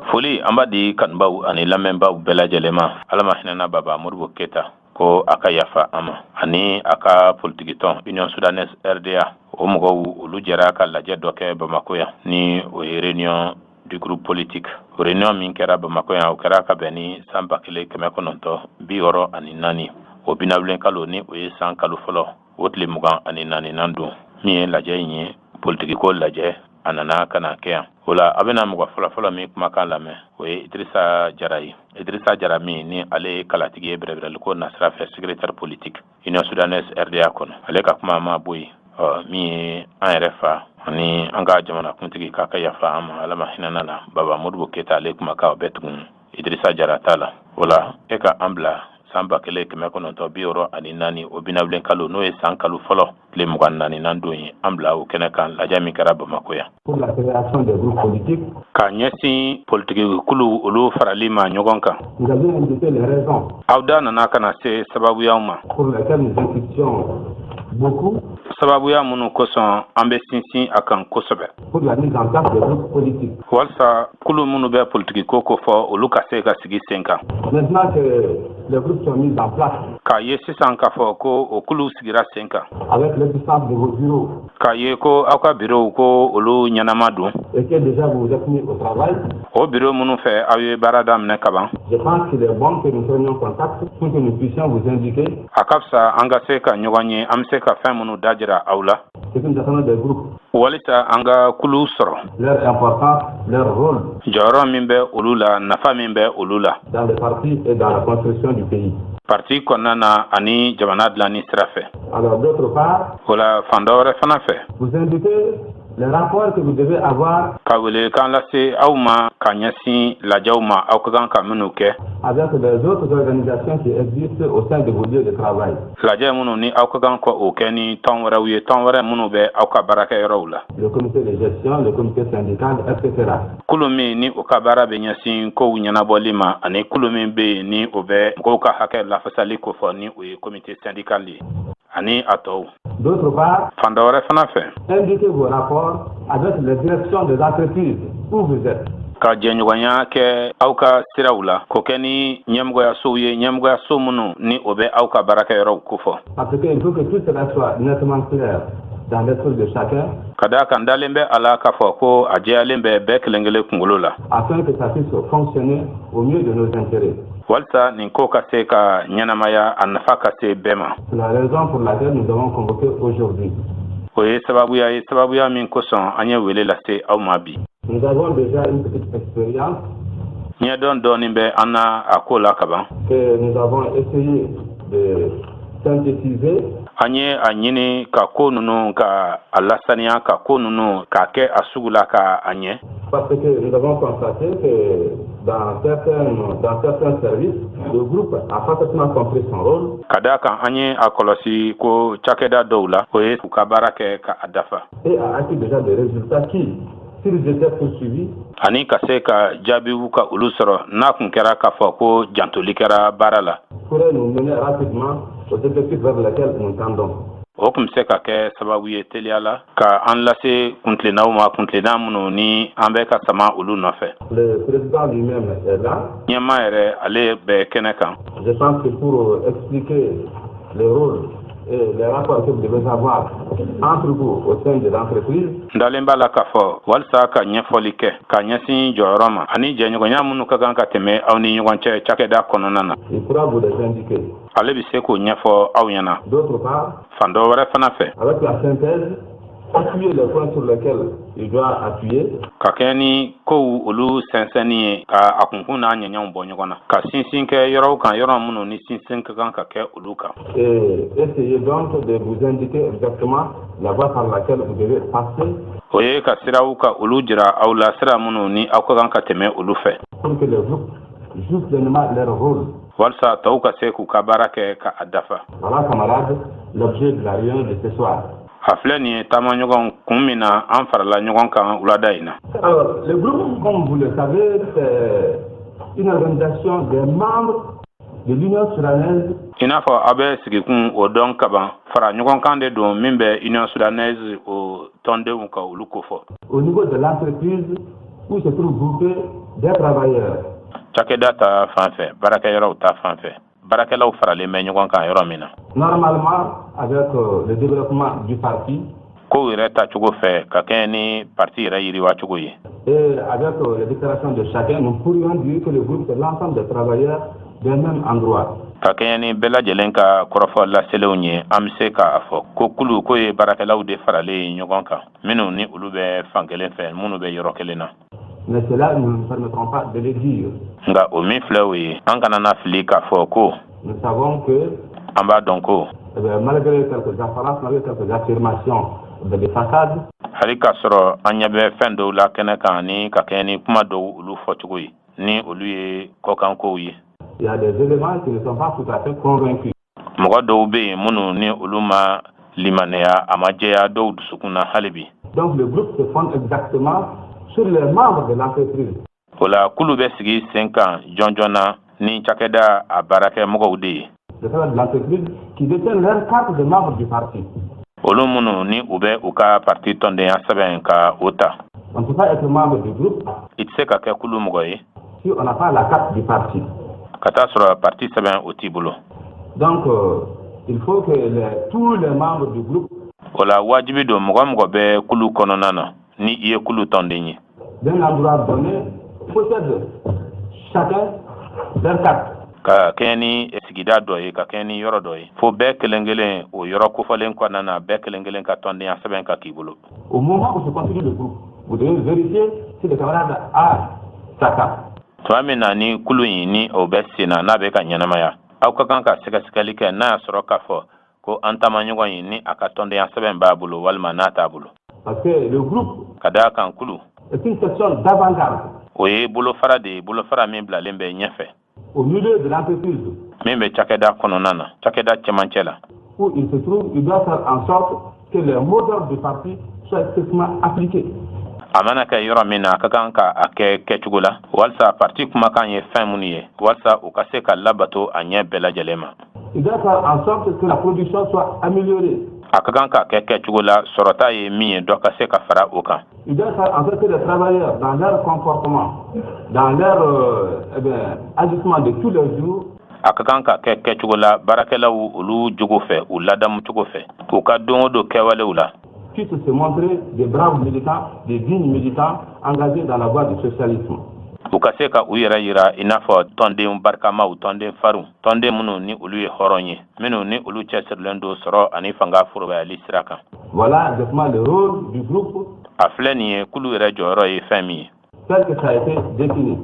Foli an b'a di kanubaw ani lamɛnbaw bɛɛ lajɛlen ma. Ala ma hinɛna Baba Modibo Keyita, ko a ka yafa an ma, ani a ka politikitɔn Union Soudanaise RDA, o mɔgɔw olu jɛra ka lajɛ dɔ kɛ Bamakɔ yan, ni o ye réunion du groupe politique. O réunion min kɛra Bamakɔ yan, o kɛra ka bɛn ni san 1964, o binawulen kalo, ni o ye san kalo fɔlɔ, o tile 24nan don. Min ye lajɛ in ye, politikiko lajɛ, a nana ka na kɛ yan. O la, a bɛna mɔgɔ fɔlɔfɔlɔ min kumakan lamɛn, o ye Idirisa Jara ye. Idirisa Jara min ni ale ye kalatigi ye bɛrɛbɛrɛliko nasira fɛ, secrétaire politique Union Soudanaise RDA kɔnɔ, ale ka kuma ma bɔ yen. Ɔ, min ye an yɛrɛ fa ani an ka jamanakuntigi, k'a ka yafa an ma, Ala ma hinɛna la, Baba Modibo Keyita, ale kumakan o bɛɛ tugun Idirisa Jara ta la. O la, e ka an bila san 1964, o binawulen kalo, n'o ye san kalo fɔlɔ tile 24nan don ye, an bila o kɛnɛ kan, lajɛ min kɛra Bamakɔ yan ka ɲɛsin politikikulu olu farali ma ɲɔgɔn kan. Aw da nana ka na se sababuyaw ma, sababuya minnu kosɔn an bɛ sinsin a kan kosɛbɛ, walasa kulu minnu bɛ politikiko kofɔ, olu ka se ka sigi sen kan. K'a ye sisan k'a fɔ ko o kulu sigira sen kan, k'a ye ko aw ka birow ko olu ɲɛnama don, o biro minnu fɛ aw ye baara daminɛ kaban, a ka fisa an ka se ka ɲɔgɔn ye, an bɛ se ka fɛn minnu dajira aw la, walisa an ka kulu sɔrɔ, jɔyɔrɔ min bɛ olu la, nafa min bɛ olu la parti kɔnɔna na ani jamana dilanni sira fɛ. O la, fan dɔ wɛrɛ fana fɛ, ka welekan lase aw ma ka ɲɛsin lajɛw ma aw ka kan ka minnu kɛ, lajɛ minnu ni aw ka kan ka o kɛ ni tɔn wɛrɛw ye, tɔn wɛrɛ minnu bɛ aw ka baarakɛyɔrɔw la, kulu min ni o ka baara bɛ ɲɛsin kow ɲɛnabɔli ma, ani kulu min bɛ yen ni o bɛ mɔgɔw ka hakɛ lafasali kofɔ, ni o ye comité syndical ye, ani a tɔw. D'autre part, Fan dɔ wɛrɛ fana fɛ, indiquez vos rapports avec les directions des entreprises où vous êtes. ka jɛɲɔgɔnya kɛ aw ka siraw la, k'o kɛ ni ɲɛmɔgɔyasow ye, ɲɛmɔgɔyaso minnu ni o bɛ aw ka baarakɛyɔrɔw kofɔ. Parce qu'il faut que tout cela soit nettement clair dans l'esprit de chacun Ka da kan, dalen bɛ a la k'a fɔ ko a jɛyalen bɛ bɛɛ kelen kelen kunkolo la, afin que ça puisse fonctionner au mieux de nos intérêts. walisa nin ko ka se ka ɲɛnamaya, a nafa ka se bɛɛ ma. C'est la raison pour laquelle nous avons convoqué aujourd'hui. O ye sababuya ye, sababuya min kosɔn an ye wele lase aw ma bi. Nous avons déjà une petite expérience Ɲɛdɔn dɔɔnin bɛ an na a ko la kaban. que nous avons essayé de synthétiser An ye a ɲini ka ko ninnu ka a lasaniya, ka ko ninnu k'a kɛ a sugu la ka a ɲɛ. parce que nous avons constaté que dans certains services, le groupe a parfaitement compris son rôle Ka da kan, an ye a kɔlɔsi ko cakɛda dɔw la, o ye u ka baara kɛ ka a dafa et a acquis déjà des résultats qui, s'ils étaient poursuivis, ani ka se ka jaabiw ka olu sɔrɔ, n'a kun kɛra k'a fɔ ko jantoli kɛra baara la, pourraient nous mener rapidement aux objectifs vers lesquels nous tendons. o tun bɛ se ka kɛ sababu ye teliya la ka an lase kuntilennaw ma, kuntilenna minnu ni an bɛ ka sama olu nɔfɛ. Le président lui-même est là. Ɲɛma yɛrɛ, ale bɛ kɛnɛ kan. Je pense que pour expliquer le rôle et les rapports que vous devez avoir entre vous au sein de l'entreprise, N dalen b'a la k'a fɔ walisa ka ɲɛfɔli kɛ ka ɲɛsin jɔyɔrɔ ma ani jɛɲɔgɔnya minnu ka kan ka tɛmɛ aw ni ɲɔgɔn cɛ cakɛda kɔnɔna na, il pourra vous les indiquer. ale bɛ se k'o ɲɛfɔ aw ɲɛna. D'autre part, Fan dɔ wɛrɛ fana fɛ, avec la synthèse, appuyer les points sur lesquels il doit appuyer ka kɛ ni kow olu sɛnsɛnni ye, ka a kunkun n'a ɲɛɲɛw bɔ ɲɔgɔn na, ka sinsin kɛ yɔrɔw kan, yɔrɔ minnu ni sinsin ka kan ka kɛ olu kan, et essayer donc de vous indiquer exactement la voie par laquelle vous devez passer O ye ka siraw ka olu jira aw la, sira minnu ni aw ka kan ka tɛmɛ olu fɛ, pour que les groupes jouent pleinement leur rôle. walisa tɔw ka se k'u ka baara kɛ ka a dafa. Voilà, camarades, l'objet de la réunion de ce soir. A filɛ nin ye, taamaɲɔgɔn, kun min na an farala ɲɔgɔn kan wulada in na. Alors, le groupe, comme vous le savez, c'est une organisation des membres de l'Union soudanaise I n'a fɔ aw bɛ sigikun o dɔn kaban, fara ɲɔgɔn kan de don min bɛ Union soudanaise o tɔndenw ka olu kofɔ au niveau de l'entreprise où se trouvent groupés des travailleurs. Cakɛda ta fan fɛ, baarakɛyɔrɔw ta fan fɛ, baarakɛlaw faralen bɛ ɲɔgɔn kan yɔrɔ min na. Normalement, avec le développement du parti Kow yɛrɛ tacogo fɛ, ka kɛɲɛ ni parti yɛrɛ yiriwa cogo ye, et avec les déclarations de chacun, nous pourrions dire que le groupe, c'est l'ensemble des travailleurs d'un même endroit. Ka kɛɲɛ ni bɛɛ lajɛlen ka kɔrɔfɔ laselenw ye, an bɛ se k'a fɔ ko kulu ko ye baarakɛlaw de faralen ɲɔgɔn kan, minnu ni olu bɛ fan kelen fɛ, minnu bɛ yɔrɔ kelen na. Mais cela ne nous permettront pas de le dire. Nka o min filɛ, o ye an kana na fili k'a fɔ ko Nous savons que, an b'a dɔn ko eh bien, malgré quelques apparences, malgré quelques affirmations de façade, hali k'a sɔrɔ an ɲɛ bɛ fɛn dɔw la kɛnɛ kan ni ka kɛɲɛ ni kuma dɔw olu fɔcogo ye, ni olu ye kɔkankow ye, il y a des éléments qui ne sont pas tout à fait convaincus. mɔgɔ dɔw bɛ yen minnu ni olu ma limaniya, a ma jɛya dɔw dusukun na hali bi. Donc le groupe se fonde exactement sur les membres de l'entreprise. O la, kulu bɛ sigi sen kan jɔn na ni cakɛda a baarakɛ mɔgɔw de ye. Les travailleurs de l'entreprise qui détiennent leur carte de membre du parti. Olu minnu ni u bɛ u ka parti tɔndenya sɛbɛn ka o ta. On ne peut pas être membre du groupe I tɛ se ka kɛ kulu mɔgɔ ye si on n'a pas la carte du parti. ka taa sɔrɔ parti sɛbɛn o t'i bolo. Donc, il faut que tous les membres du groupe O la, wajibi don, mɔgɔ mɔgɔ bɛ kulu kɔnɔna na, ni i ye kulu tɔnden ye, d'un endroit donné possèdent chacun leur carte. ka kɛɲɛ ni sigida dɔ ye, ka kɛɲɛ ni yɔrɔ dɔ ye, fo bɛɛ kelen kelen o yɔrɔ kofɔlen kɔnɔna na, bɛɛ kelen kelen ka tɔndenya sɛbɛn ka k'i bolo. Au moment où se constitue le groupe, vous devez vérifier si le camarade a sa carte. Tuma min na ni kulu in ni o bɛ sen na, n'a bɛ ka ɲɛnamaya, aw ka kan ka sɛgɛsɛgɛli kɛ n'a y'a sɔrɔ k'a fɔ ko an taamaɲɔgɔn in ni a ka tɔndenya sɛbɛn b'a bolo walima n'a t'a bolo. Parce que le groupe Ka d'a kan kulu est une section d'avant-garde o ye bolofara de ye, bolofara min bilalen bɛ ɲɛfɛ au milieu de l'entreprise min bɛ cakɛda kɔnɔna na, cakɛda cɛmancɛ la. où il se trouve. Il doit faire en sorte que les mots d'ordre du parti soient strictement appliqués. A mana kɛ yɔrɔ min na, a ka kan ka a kɛ kɛcogo la walasa parti kumakan ye fɛn minnu ye, walasa u ka se ka labato a ɲɛ bɛɛ lajɛlen ma. Il doit faire en sorte que la production soit améliorée. A ka kan ka kɛ kɛcogo la, sɔrɔta ye min ye, dɔ ka se ka fara o kan. Il doit faire en sorte que les travailleurs, dans leur comportement, dans leur eh bien, agissement de tous les jours, A ka kan ka kɛ kɛcogo la, baarakɛlaw olu jogo fɛ, u ladamu cogo fɛ, u ka don o don kɛwalew la, puissent se montrer des braves militants, des dignes militants engagés dans la voie du socialisme. u ka se ka u yɛrɛ yira i n'a fɔ tɔnden barikamaw, tɔnden farinw, tɔnden minnu ni olu ye hɔrɔn ye, minnu ni olu cɛsirilen don sɔrɔ ani fanga forobayali sira kan. Voilà exactement le rôle du groupe A filɛ nin ye, kulu yɛrɛ jɔyɔrɔ ye fɛn min ye tel que ça a été défini.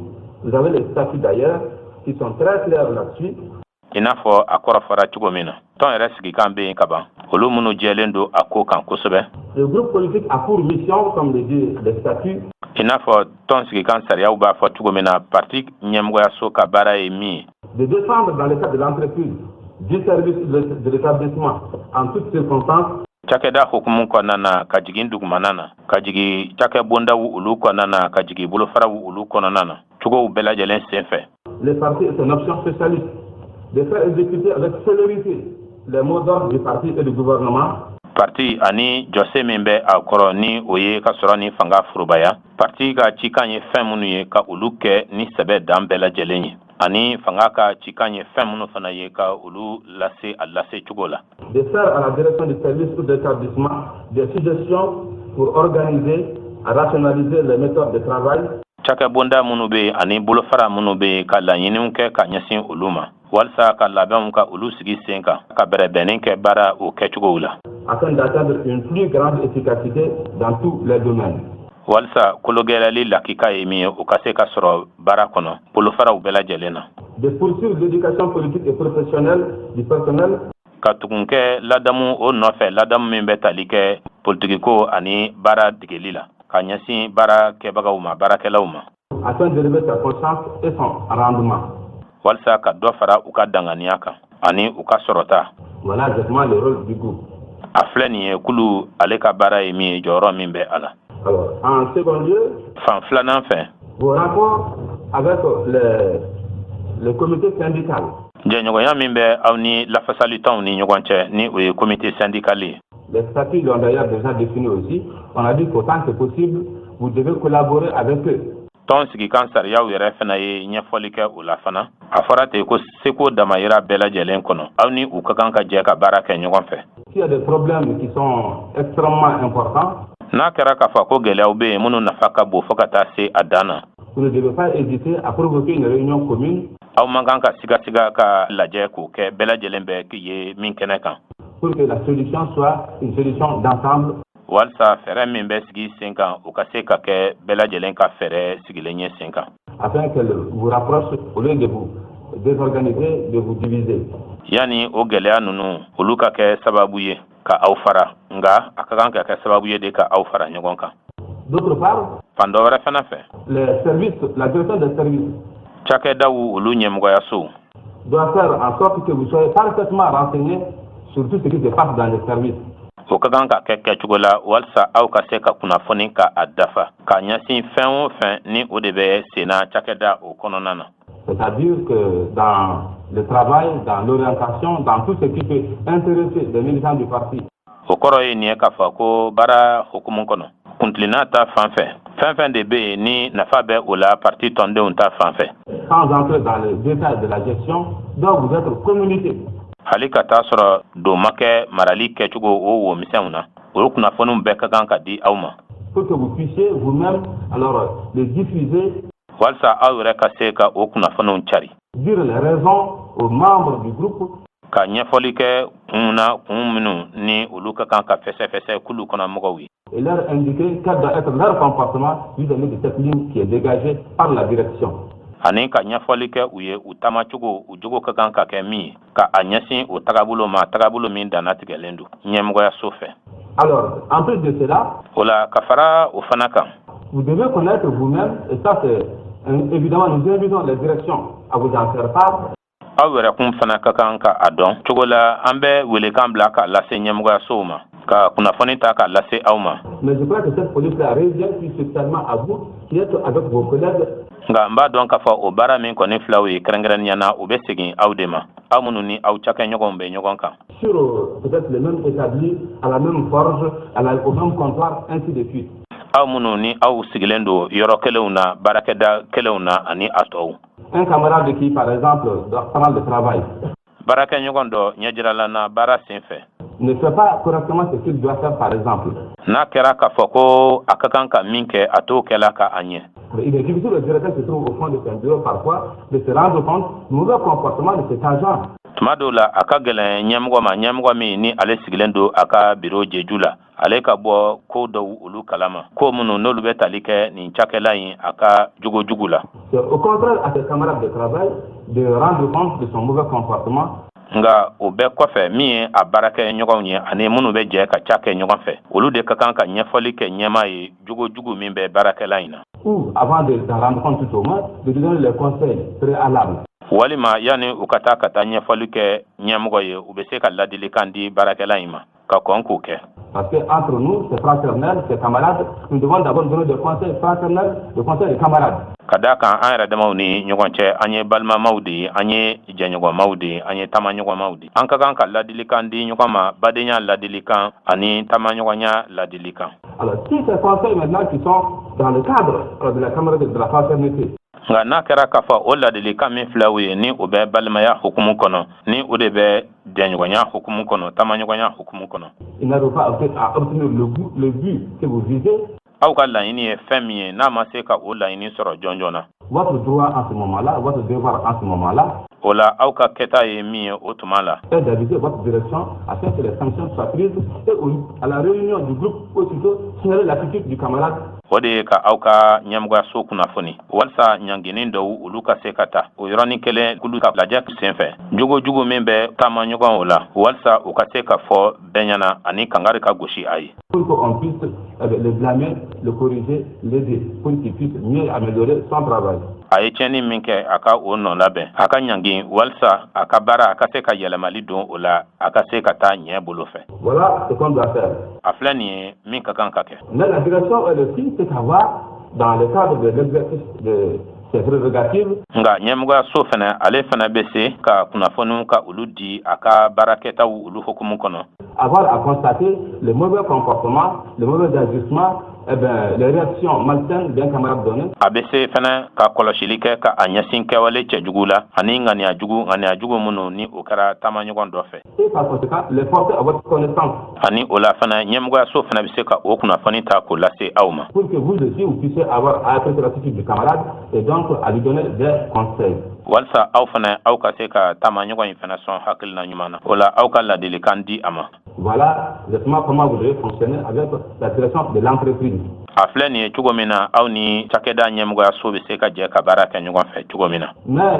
Vous avez les statuts d'ailleurs qui sont très clairs là-dessus. i n'a fɔ a kɔrɔ fɔra cogo min na. Tɔn yɛrɛ sigikan bɛ yen ka ban, olu minnu jɛlen don a ko kan kosɛbɛ. Le groupe politique a pour mission, comme le dit les statuts, I n'a fɔ tɔn sigikan sariyaw b'a fɔ cogo min na, parti ɲɛmɔgɔyaso ka baara ye min ye, de défendre dans le cadre de l'entreprise, du service de l'établissement, en toutes circonstances, cakɛda hukumu kɔnɔna na, ka jigin dugumana na, ka jigin cakɛ bondaw olu kɔnɔna na, ka jigin bolofaraw olu kɔnɔna na, cogow bɛɛ lajɛlen sen fɛ, le parti et son option socialiste, de faire exécuter avec célérité les mots d'ordre du parti et du gouvernement, parti ani jɔse min bɛ a kɔrɔ, ni o ye ka sɔrɔ ni fanga forobaya, parti ka cikan ye fɛn minnu ye, ka olu kɛ ni sɛbɛ dan bɛɛ lajɛlen ye, ani fanga ka cikan ye fɛn minnu fana ye, ka olu lase a lase cogo la, de faire à la direction du service ou de l'établissement des suggestions pour organiser, rationaliser les méthodes de travail, Cakɛ bonda minnu bɛ yen ani bolofara minnu bɛ yen, ka laɲiniw kɛ ka ɲɛsin olu ma, walasa ka labɛnw ka olu sigi sen kan, ka bɛrɛbɛnni kɛ baara o kɛcogow la, afin d'atteindre une plus grande efficacité dans tous les domaines. walasa kologɛlɛyali lakika ye min ye, o ka se ka sɔrɔ baara kɔnɔ bolofaraw bɛɛ lajɛlen na. De poursuivre l'éducation politique et professionnelle du personnel Ka tugun kɛ ladamu o nɔfɛ, ladamu min bɛ tali kɛ politikiko ani baara degeli la, ka ɲɛsin baara kɛbagaw ma, baarakɛlaw ma, afin d'élever sa conscience et son rendement. walasa ka dɔ fara u ka danganiya kan ani u ka sɔrɔta. Voilà exactement le rôle du groupe. A filɛ nin ye, kulu ale ka baara ye min ye, jɔyɔrɔ min bɛ a la. Alors, en second lieu, Fan filanan fɛ, vos rapports avec le comité syndical. jɛɲɔgɔnya min bɛ aw ni lafasalitɔnw ni ɲɔgɔn cɛ, ni o ye comité syndical ye. Les statuts l'ont d'ailleurs déjà défini aussi. On a dit qu'autant que possible, vous devez collaborer avec eux. Tɔn sigikan sariyaw yɛrɛ fana ye ɲɛfɔli kɛ o la fana. A fɔra ten ko seko damayira bɛɛ lajɛlen kɔnɔ, aw ni u ka kan ka jɛ ka baara kɛ ɲɔgɔn fɛ. S'il y a des problèmes qui sont extrêmement importants, N'a kɛra k'a fɔ ko gɛlɛyaw bɛ yen minnu nafa ka bon fo ka taa se a dan na, vous ne devez pas hésiter à provoquer une réunion commune aw man kan ka sigasiga ka lajɛ k'o kɛ bɛɛ lajɛlen bɛ ye min kɛnɛ kan, pour que la solution soit une solution d'ensemble. walisa fɛɛrɛ min bɛ sigi sen kan, o ka se ka kɛ bɛɛ lajɛlen ka fɛɛrɛ sigilen ye sen kan, afin qu'elle vous rapproche au lieu de vous désorganiser, de vous diviser. Yanni o gɛlɛya ninnu olu ka kɛ sababu ye ka aw fara, nka a ka kan ka kɛ sababu ye de ka aw fara ɲɔgɔn kan. D'autre part, Fan dɔ wɛrɛ fana fɛ, les services, la direction des services cakɛdaw olu ɲɛmɔgɔyasow doit faire en sorte que vous soyez parfaitement renseigné sur tout ce qui se passe dans les services. o ka kan ka kɛ kɛcogo la walisa aw ka se ka kunnafoni ka a dafa ka ɲɛsin fɛn o fɛn ni o de bɛ senna cakɛda o kɔnɔna na. C'est-à-dire que dans le travail, dans l'orientation, dans tout ce qui peut intéresser les militants du parti, O kɔrɔ ye nin ye k'a fɔ ko baara hukumu kɔnɔ, kuntilenna ta fan fɛ, fɛn fɛn de bɛ yen ni nafa bɛ o la parti tɔndenw ta fan fɛ, sans entrer dans les détails de la gestion, doit vous être communiqué. hali ka taa sɔrɔ don ma kɛ marali kɛcogo o womisɛnw na, olu kunnafoniw bɛɛ ka kan ka di aw ma, pour que vous puissiez vous-même alors les diffuser, walisa aw yɛrɛ ka se ka o kunnafoniw cari, dire les raisons aux membres du groupe ka ɲɛfɔli kɛ kun na, kun minnu ni olu ka kan ka fɛsɛfɛsɛ kulu kɔnɔ mɔgɔw ye, et leur indiquer quel doit être leur comportement vis-à-vis de cette ligne qui est dégagée par la direction. ani ka ɲɛfɔli kɛ u ye u taamacogo, u jogo ka kan ka kɛ min ye ka a ɲɛsin o tagabolo ma, tagabolo min dannatigɛlen don ɲɛmɔgɔyaso fɛ. Alors, en plus de cela, O la, ka fara o fana kan, vous devez connaître vous-même, et ça c'est évidemment, nous invitons les directions à vous en faire part, aw yɛrɛkun fana ka kan ka a dɔn cogo la, an bɛ welekan bila k'a lase ɲɛmɔgɔyasow ma ka kunnafoni ta k'a lase aw ma. Mais je crois que cette police-là revient plus spécialement à vous qui êtes avec vos collègues Nka n b'a dɔn k'a fɔ o baara min kɔni filaw ye kɛrɛnkɛrɛnnenya na, o bɛ segin aw de ma, aw minnu ni aw cakɛɲɔgɔnw bɛ ɲɔgɔn kan sur peut-être les mêmes établis, à la même forge, au même comptoir, ainsi de suite. aw minnu ni aw sigilen don yɔrɔ kelenw na, baarakɛda kelenw na, ani a tɔw. Un camarade qui, par exemple, pendant le travail, Baarakɛɲɔgɔn dɔ ɲɛjirala na baara sen fɛ, ne fait pas correctement ce qu'il doit faire, par exemple. n'a kɛra k'a fɔ ko a ka kan ka min kɛ, a t'o kɛla ka a ɲɛ, Mais il est difficile au directeur qui se trouve au fond de son bureau parfois de se rendre compte du mauvais comportement de cet agent. tuma dɔw la a ka gɛlɛn ɲɛmɔgɔ ma, ɲɛmɔgɔ min ni ale sigilen don a ka biro jeju la, ale ka bɔ ko dɔw olu kalama, ko minnu n'olu bɛ tali kɛ nin cakɛla in a ka jogo jugu la. C'est au contraire à ses camarades de travail de rendre compte de son mauvais comportement Nka o bɛɛ kɔfɛ, min ye a baarakɛ ɲɔgɔnw ye ani minnu bɛ jɛ ka ca kɛ ɲɔgɔn fɛ, olu de ka kan ka ɲɛfɔli kɛ ɲɛmaa ye jogo jugu min bɛ baarakɛla in na, ou, avant de s'en rendre compte tout au moins, de lui donner les conseils préalables. walima yanni u ka taa ka taa ɲɛfɔli kɛ ɲɛmɔgɔ ye, u bɛ se ka ladilikan di baarakɛla in ma ka kɔn k'o kɛ. Parce que entre nous, c'est fraternel, c'est camarades, nous devons d'abord donner des conseils fraternels, des conseils de camarades. Ka d'a kan an yɛrɛ damaw ni ɲɔgɔn cɛ, an ye balimamaw de ye, an ye jɛɲɔgɔnmaw de ye, an ye taamaɲɔgɔnmaw de ye. An ka kan ka ladilikan di ɲɔgɔn ma, badenya ladilikan ani taamaɲɔgɔnya ladilikan. Alors, si ces conseils maintenant qui sont dans le cadre alors, de la camaraderie, de la fraternité, Nka n'a kɛra k'a fɔ o ladilikan min filɛ o ye, ni o bɛ balimaya hukumu kɔnɔ, ni o de bɛ jɛɲɔgɔnya hukumu kɔnɔ, taamaɲɔgɔnya hukumu kɔnɔ, il n'arrive pas à obtenir le but que vous visez, aw ka laɲini ye fɛn min ye, n'a ma se ka o laɲini sɔrɔ jɔn na, votre droit en ce moment-là, votre devoir en ce moment-là, o la aw ka kɛta ye min ye o tuma la, est d'aviser votre direction afin que les sanctions soient prises et à la réunion du groupe aussitôt signaler l'attitude du camarade. O de ye ka aw ka ɲɛmɔgɔyaso kunnafoni walasa ɲangini dɔw olu ka se ka ta o yɔrɔnin kelen kulu ka lajɛ senfɛ, jogojugu min bɛ taama ɲɔgɔn o la, walasa u ka se ka fɔ bɛɛ ɲɛna ani kangari ka gosi a ye, pour qu'on puisse eh bien, le blâmer, le corriger, l'aider, pour qu'il puisse mieux améliorer son travail. A ye tiɲɛni min kɛ, a ka o nɔ labɛn, a ka ɲangi walasa a ka baara a ka se ka yɛlɛmali don o la, a ka se ka taa ɲɛ bolo fɛ. Voilà ce qu'on doit faire. A filɛ nin ye min ka kan ka kɛ. Mais la direction, elle aussi, c'est avoir, dans le cadre de l'exercice de ses prérogatives, Nka ɲɛmɔgɔyaso fɛnɛ, ale fɛnɛ bɛ se ka kunnafoniw ka olu di a ka baarakɛtaw olu hukumu kɔnɔ, avoir à constater le mauvais comportement, le mauvais agissement eh ben, les réactions malsaines d'un camarade donné. A bɛ se fana ka kɔlɔsili kɛ ka a ɲɛsin kɛwale cɛjugu la ani ŋaniya jugu, ŋaniya jugu minnu ni o kɛra taamaɲɔgɔn dɔ fɛ. Et par conséquent, les porter à votre connaissance. Ani o la fana, ɲɛmɔgɔyaso fana bɛ se ka o kunnafoni ta k'o lase aw ma. Pour que vous aussi, vous puissiez avoir à apprécier l'attitude du camarade et donc à lui donner des conseils. Walisa aw fana, aw ka se ka taamaɲɔgɔn in fana sɔn hakilina ɲuman na, o la aw ka ladilikan di a ma. Voilà exactement comment vous devez fonctionner avec la direction de l'entreprise. A filɛ nin ye cogo min na, aw ni cakɛda ɲɛmɔgɔyaso bɛ se ka jɛ ka baara kɛ ɲɔgɔn fɛ cogo min na. Mais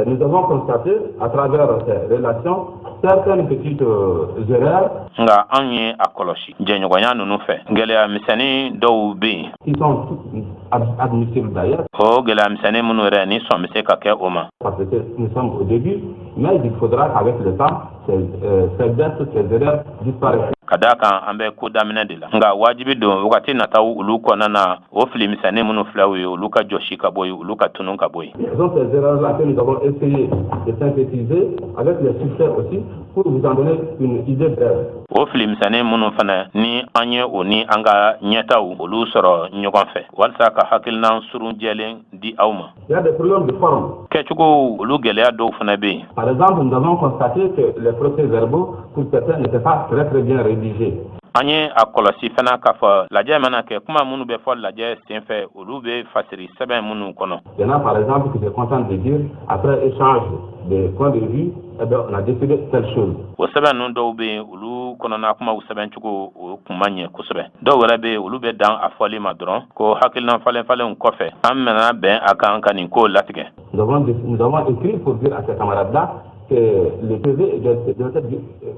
nous avons constaté à travers ces relations certaines petites erreurs Nka anw ye a kɔlɔsi jɛɲɔgɔnya ninnu fɛ, gɛlɛya misɛnnin dɔw bɛ yen. qui sont toutes admissibles d'ailleurs, O gɛlɛya misɛnnin minnu yɛrɛ ni sɔn bɛ se ka kɛ o ma, parce que nous sommes au début, mais il faudra qu'avec le temps, ces dettes, ces erreurs disparaissent. Ka d'a kan an bɛ ko daminɛ de la, nka wajibi don wagati nataw olu kɔnɔna na, o fili misɛnnin minnu filɛ ye, olu ka jɔsi ka bɔ yen, olu ka tunun ka bɔ yen. Ce sont ces erreurs-là que nous avons essayé de synthétiser avec les succès aussi pour vous en donner une idée brève. O fili misɛnnin minnu fana ni an ye o ni an ka ɲɛtaw olu sɔrɔ ɲɔgɔn fɛ walasa ka hakilina surun jɛlen di aw ma. Il y a des problèmes de forme. Kɛcogo olu gɛlɛya dɔw fana bɛ yen. Par exemple, nous avons constaté que les procès-verbaux, pour certains, n'étaient pas très très bien rédigés. An ye a kɔlɔsi fana k'a fɔ lajɛ mana kɛ, kuma minnu bɛ fɔ lajɛ senfɛ, olu bɛ fasiri sɛbɛn minnu kɔnɔ. Il y en a par exemple qui se contentent de dire, après échange de points de vue, eh bien, on a décidé telle chose. O sɛbɛn ninnu dɔw bɛ yen, olu kɔnɔna kumaw sɛbɛncogo o kun ma ɲɛ kosɛbɛ. Dɔw yɛrɛ bɛ yen, olu bɛ dan a fɔli ma dɔrɔn ko hakilina falen falenw kɔfɛ, an nana bɛn a kan ka nin ko latigɛ. Nous avons écrit pour dire à ces camarades-là que le PV doit être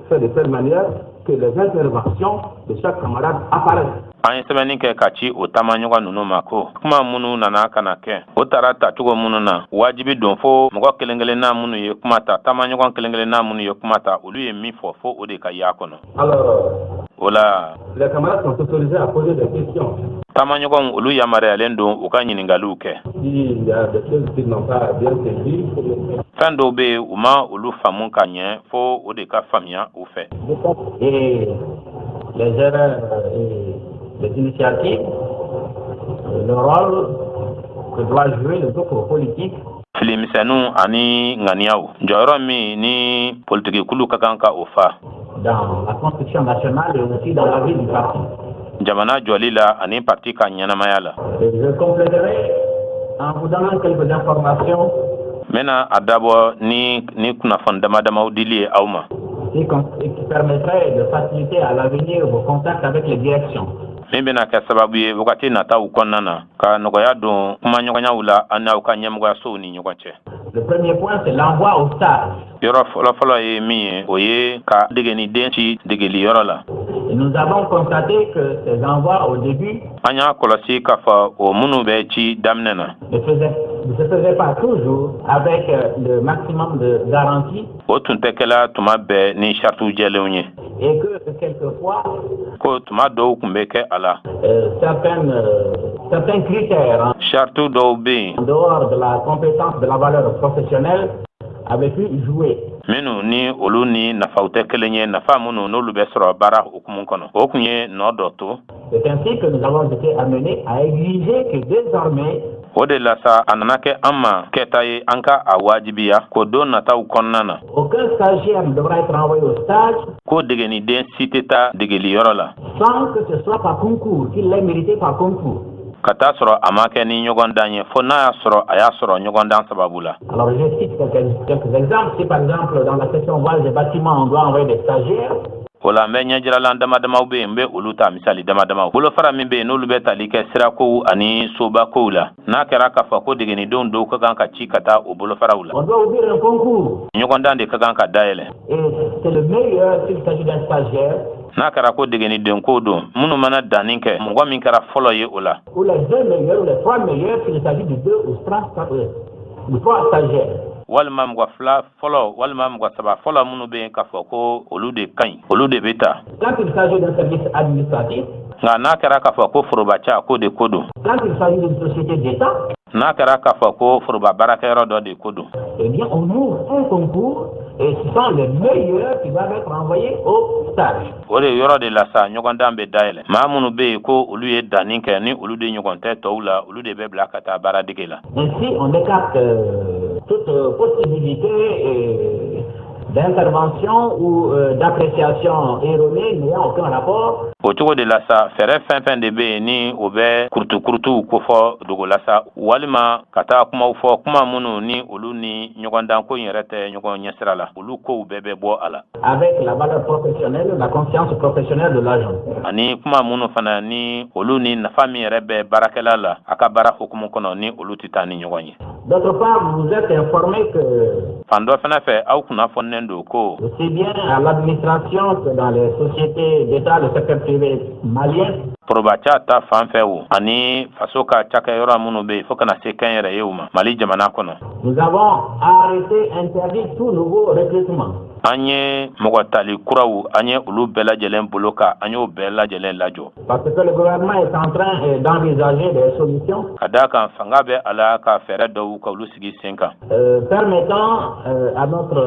fait de telle manière que les interventions de chaque camarade apparaissent. An ye sɛbɛnni kɛ ka ci o taamaɲɔgɔn ninnu ma ko kuma minnu nana ka na kɛ, o taara tacogo minnu na, wajibi don fo mɔgɔ kelen kelenna minnu ye kuma ta, taamaɲɔgɔn kelen kelenna minnu ye kuma ta, olu ye min fɔ, fo o de ka y'a kɔnɔ. Alors, O la, les camarades sont autorisés à poser des questions. taamaɲɔgɔnw olu yamaruyalen don u ka ɲiningaliw kɛ. S'il y a des choses qu'ils n'ont pas bien saisies, Fɛn dɔw bɛ yen, u ma olu faamu ka ɲɛ, fo o de ka faamuya u fɛ. Et les erreurs et les initiatives, le rôle que doit jouer le groupe politique Filimisɛnninw ani ŋaniyaw, jɔyɔrɔ min ni politikikulu ka kan ka o fa dans la construction nationale et aussi dans la vie du parti. jamana jɔli la ani parti ka ɲɛnamaya la. Et je compléterai en vous donnant quelques informations N bɛna a dabɔ ni kunnafoni dama damaw dili ye aw ma et qui permettraient de faciliter à l'avenir vos contacts avec les directions. min bɛna kɛ sababu ye wagati nataw kɔnɔna na ka nɔgɔya don kumaɲɔgɔnyaw la an n'aw ka ɲɛmɔgɔyasow ni ɲɔgɔn cɛ. Le premier point, c'est l'envoi au stage. Yɔrɔ fɔlɔfɔlɔ ye min ye, o ye ka degeniden ci degeliyɔrɔ la. Et nous avons constaté que ces envois au début An y'a kɔlɔsi k'a fɔ o minnu bɛ ci daminɛ na, ne se faisaient pas toujours avec le maximum de garanties o tun tɛ kɛla tuma bɛɛ ni saritiw jɛlenw ye, et que quelquefois ko tuma dɔw tun bɛ kɛ a la certains critères en saritiw dɔw bɛ yen dehors de la compétence, de la valeur professionnelle avaient pu jouer. minnu ni olu ni nafaw tɛ kelen ye, nafa minnu n'olu bɛ sɔrɔ baara hukumu kɔnɔ, o tun ye nɔ dɔ to. C'est ainsi que nous avons été amenés à exiger que désormais O de la sa, a nana kɛ an ma kɛta ye an ka a wajibiya ko don nataw kɔnɔna na, aucun stagiaire ne devra être envoyé au stage ko degeniden si tɛ taa degeliyɔrɔ la sans que ce soit par concours, qu'il l'ait mérité par concours. ka taa sɔrɔ a ma kɛ ni ɲɔgɔn dan ye, fo n'a y'a sɔrɔ a y'a sɔrɔ ɲɔgɔn dan sababu la. Alors je cite quelques exemples. Si par exemple dans la section voies et bâtiments on doit envoyer des stagiaires, O la, n bɛ ɲɛjiralan dama damaw bɛ yen, n bɛ olu ta misali dama damaw. Bolofara min bɛ yen n'olu bɛ tali kɛ sirakow ani sobakow la, n'a kɛra k'a fɔ ko degenidenw dɔw ka kan ka ci ka taa o bolofaraw la, on doit ouvrir un concours. ɲɔgɔndan de ka kan ka dayɛlɛ. Et c'est le meilleur s'il s'agit d'un stagiaire N'a kɛra ko degeniden ko don, minnu mana danni kɛ, mɔgɔ min kɛra fɔlɔ ye o la, ou les deux meilleurs ou les trois meilleurs s'il s'agit de deux ou trois stagiaires. walima mɔgɔ fila fɔlɔ walima mɔgɔ saba fɔlɔ minnu bɛ yen k'a fɔ ko olu de ka ɲi, olu de bɛ ta. Quand il s'agit d'un service administratif, Nka n'a kɛra k'a fɔ ko forobaca ko de ko don, quand il s'agit d'une société d'État, N'a kɛra k'a fɔ ko foroba baarakɛyɔrɔ dɔ de ko don, eh bien, on ouvre un concours et ce sont les meilleurs qui doivent être envoyés au stage. O de yɔrɔ de la sa, ɲɔgɔndan bɛ dayɛlɛ. Maa minnu bɛ yen ko olu ye danni kɛ, ni olu de ɲɔgɔn tɛ tɔw la, olu de bɛ bila ka taa baaradege la. Ainsi, on écarte toute possibilité d'intervention ou d'appréciation erronée n'ayant aucun rapport. O cogo de la sa, fɛɛrɛ fɛn fɛn de bɛ yen ni o bɛ kurutukurutuw kofɔ dogo la sa, walima ka taa kumaw fɔ, kuma minnu ni olu ni ɲɔgɔndanko in yɛrɛ tɛ ɲɔgɔn ɲɛsira la, olu kow bɛɛ bɛ bɔ a la. Avec la valeur professionnelle, la conscience professionnelle de l'agent. Ani kuma minnu fana ni olu ni nafa min yɛrɛ bɛ baarakɛla la a ka baara hukumu kɔnɔ, ni olu tɛ taa ni ɲɔgɔn ye. D'autre part, vous êtes informé que Fan dɔ fana fɛ, aw kunnafɔnnen don ko aussi bien à l'administration que dans les sociétés d'État, le secteur privé malien, forobaca ta fan fɛ o, ani faso ka cakɛyɔrɔ minnu bɛ yen, fo kana se kɛnyɛrɛyew ma Mali jamana kɔnɔ, nous avons arrêté, interdit tout nouveau recrutement. An ye mɔgɔ tali kuraw, an ye olu bɛɛ lajɛlen bolo kan, an y'o bɛɛ lajɛlen lajɔ. Parce que le gouvernement est en train d'envisager des solutions Ka d'a kan, fanga bɛ a la ka fɛɛrɛ dɔw ka olu sigi sen kan permettant à notre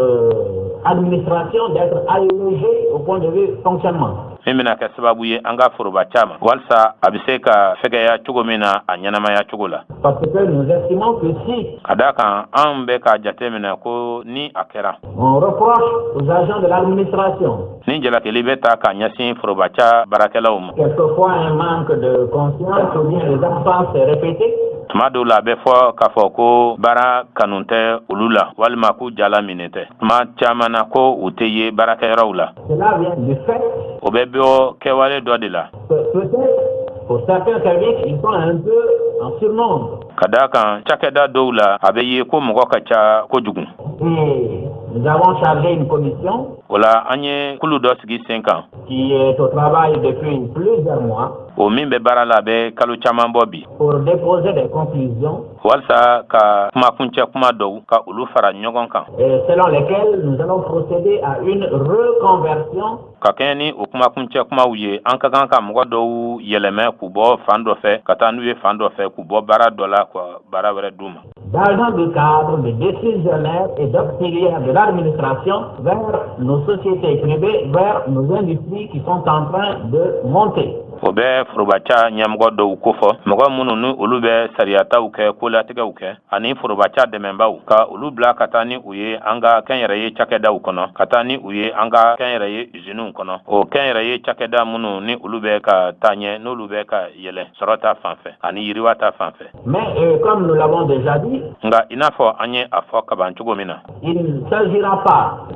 administration d'être allégée au point de vue fonctionnement. min bɛna kɛ sababu ye an ka foroba ca ma, walisa a bɛ se ka fɛgɛya cogo min na a ɲɛnamaya cogo la. Parce que nous estimons que si Ka d'a kan, anw bɛ k'a jate minɛ ko ni a kɛra on reproche aux agents de l'administration ni jalakili bɛ ta ka ɲɛsin forobaca baarakɛlaw ma quelquefois un manque de conscience ou bien des absences répétées, tuma dɔw la, a bɛ fɔ k'a fɔ ko baara kanu tɛ olu la, walima k'u jala minɛ tɛ, tuma caman na ko u tɛ ye baarakɛyɔrɔw la, cela vient du fait o bɛ bɔ kɛwale dɔ de la que peut-être pour certains services, ils sont un peu en surnombre. Ka d'a kan, cakɛda dɔw la, a bɛ ye ko mɔgɔ ka ca kojugu. Et nous avons chargé une commission O la, an ye kulu dɔ sigi sen kan qui est au travail depuis plusieurs mois o min bɛ baara la, a bɛ kalo caman bɔ bi, pour déposer des conclusions walasa ka kumakuncɛ kuma dɔw ka olu fara ɲɔgɔn kan et selon lesquelles nous allons procéder à une reconversion ka kɛɲɛ ni o kumakuncɛ kumaw ye. An ka kan ka mɔgɔ dɔw yɛlɛmɛ k'u bɔ fan dɔ fɛ ka taa n'u ye fan dɔ fɛ, k'u bɔ baara dɔ la ka baara wɛrɛ d'u ma d'agents de cadre, de décisionnaires et d'auxiliaires de l'administration vers nos sociétés privées, vers nos industries qui sont en train de monter. O bɛ forobaca ɲɛmɔgɔ dɔw kofɔ, mɔgɔ minnu ni olu bɛ sariyataw kɛ, kolatigɛw kɛ, ani forobaca dɛmɛbaw, ka olu bila ka taa ni u ye an ka kɛnyɛrɛye cakɛdaw kɔnɔ, ka taa ni u ye an ka kɛnyɛrɛye usiniw kɔnɔ, o kɛnyɛrɛye cakɛda minnu ni olu bɛ ka taa ɲɛ, n'olu bɛ ka yɛlɛ sɔrɔ ta fan fɛ ani yiriwa ta fan fɛ. Mais comme nous l'avons déjà dit, Nka i n'a fɔ an ye a fɔ kaban cogo min na, il ne s'agira pas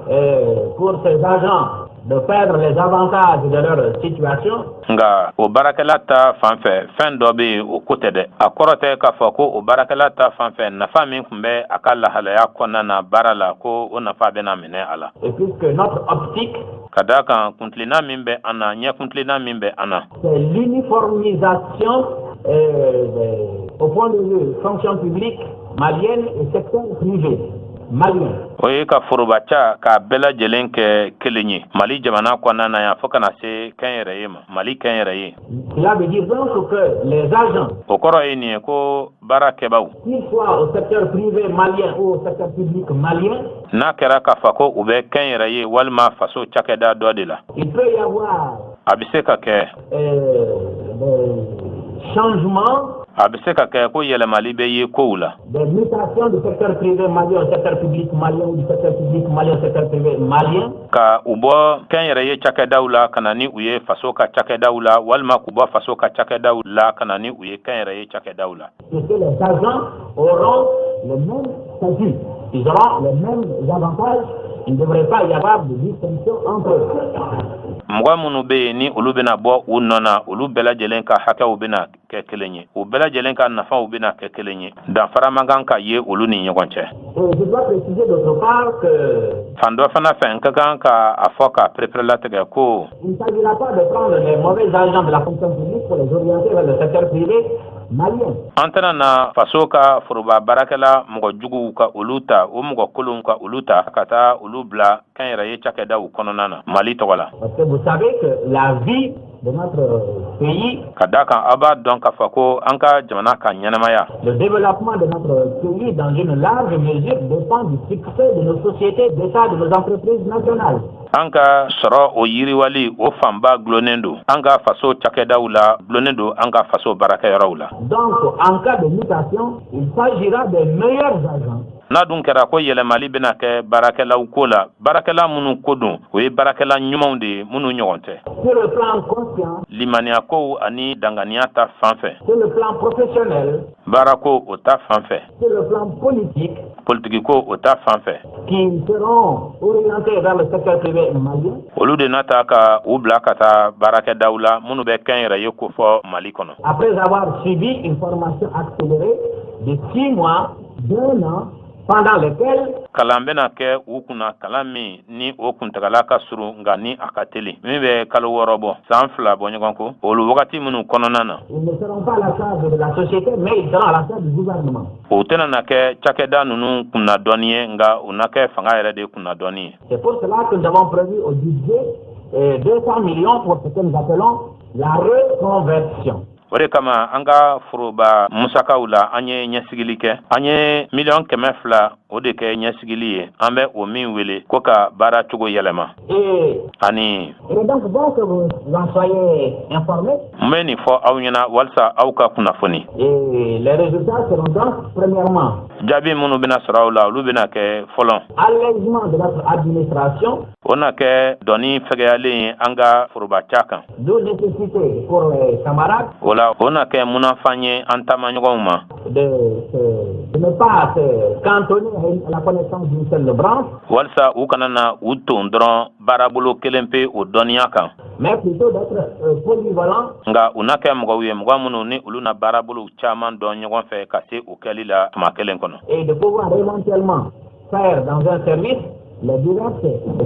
pour ces agents de perdre les avantages de leur situation, Nka o baarakɛla ta fan fɛ, fɛn dɔ bɛ yen, o ko tɛ dɛ. A kɔrɔ tɛ k'a fɔ ko o baarakɛla ta fan fɛ, nafa min tun bɛ a ka lahalaya kɔnɔna na baara la, ko o nafa bɛna minɛ a la. Et puisque notre optique, Ka d'a kan, kuntilenna min bɛ an na, ɲɛ kuntilenna min bɛ an na, c'est l'uniformisation au point de vue fonction publique malienne et secteur privé malien. O ye ka forobaca k'a bɛɛ lajɛlen kɛ kelen ye Mali jamana kɔnɔna na yan, fo kana se kɛnyɛrɛye ma, Mali kɛnyɛrɛye. Cela veut dire donc que les agents, O kɔrɔ ye nin ye ko baarakɛbaw, qu'ils soient au secteur privé malien ou au secteur public malien, n'a kɛra k'a fɔ ko u bɛ kɛnyɛrɛye walima faso cakɛda dɔ de la, il peut y avoir a bɛ se ka kɛ des changements, a bɛ se ka kɛ ko yɛlɛmali bɛ ye kow la, des mutations du secteur privé malien au secteur public malien ou du secteur public malien au secteur privé malien, ka u bɔ kɛnyɛrɛye cakɛdaw la ka na ni u ye faso ka cakɛdaw la, walima k'u bɔ faso ka cakɛdaw la ka na ni u ye kɛnyɛrɛye cakɛdaw la. Puisque les agents auront le même statut, ils auront les mêmes avantages, il ne devrait pas y avoir de distinction entre eux. Mɔgɔ minnu bɛ yen ni olu bɛna bɔ u nɔ na, olu bɛɛ lajɛlen ka hakɛw bɛna kɛ kelen ye, u bɛɛ lajɛlen ka nafaw bɛna kɛ kelen ye, danfara man kan ka ye olu ni ɲɔgɔn cɛ. Et je dois préciser d'autre part que Fan dɔ fana fɛ, n ka kan ka a fɔ ka pereperelatigɛ ko il ne s'agira pas de prendre les mauvais agents de la fonction publique pour les orienter vers le secteur privé malien. An tɛna na faso ka foroba baarakɛla mɔgɔ juguw ka olu ta, o mɔgɔ kolonw ka olu ta ka taa olu bila kɛnyɛrɛye cakɛdaw kɔnɔna na Mali tɔgɔ la. Parce que vous savez que la vie de notre pays, Ka da kan, aw b'a dɔn k'a fɔ ko an ka jamana ka ɲɛnamaya, le développement de notre pays dans une large mesure dépend du succès de nos sociétés d'État, de nos entreprises nationales. An ka sɔrɔ, o yiriwali, o fanba gulonnen don an ka faso cakɛdaw la, gulonnen don an ka faso baarakɛyɔrɔw la. Donc, en cas de mutation, il s'agira des meilleurs agents N'a dun kɛra ko yɛlɛmali bɛna kɛ baarakɛlaw ko la, baarakɛla minnu ko don, o ye baarakɛla ɲumanw de ye minnu ɲɔgɔn tɛ. Sur le plan conscient, Limaniya kow ani danganiya ta fan fɛ, sur le plan professionnel, baarako o ta fan fɛ, sur le plan politique, politikiko o ta fan fɛ, qui seront orientés vers le secteur privé malien. Olu de na ta ka u bila ka taa baarakɛdaw la minnu bɛ kɛn yɛrɛ ye ko fɔ Mali kɔnɔ. Après avoir suivi une formation accélérée de 6 mois, d'un an, pendant lesquels Kalan bɛna kɛ u kunna, kalan min ni o kuntagala ka surun nka ni a ka teli, min bɛ kalo 6 bɔ, san 2 bɔ ɲɔgɔn kɔ, olu wagati minnu kɔnɔna na, ils ne seront pas à la charge de la société, mais ils seront à la charge du gouvernement. o tɛna na kɛ cakɛda ninnu kunna dɔɔni ye, nka u na kɛ fanga yɛrɛ de kunna dɔɔni ye. C'est pour cela que nous avons prévu au budget 200 millions pour ce que nous appelons la reconversion. O de kama an ka foroba musakaw la, an ye ɲɛsigili kɛ, an ye miliyɔn 200 o de kɛ ɲɛsigili ye, an bɛ o min wele ko ka baara cogo yɛlɛma. Et Ani il est donc bon que vous en soyez informés. n bɛ nin fɔ aw ɲɛna walisa aw ka kunnafoni. Et les résultats seront donc, premièrement, Jaabi minnu bɛna sɔrɔ aw la, olu bɛna kɛ fɔlɔ, allègement de notre administration, o na kɛ dɔnni fɛgɛyalen ye an ka foroba ca kan. D'où nécessité pour les camarades O la, o na kɛ munafan ye an taamaɲɔgɔnw ma de ne pas se cantonner à la connaissance d'une seule branche, walisa u kana na u ton dɔrɔn baarabolo kelen pe o dɔnniya kan, mais plutôt d'être polyvalent nka u na kɛ mɔgɔw ye, mɔgɔ minnu ni olu na baarabolow caman dɔn ɲɔgɔn fɛ ka se o kɛli la tuma kelen kɔnɔ, et de pouvoir éventuellement faire dans un service les diverses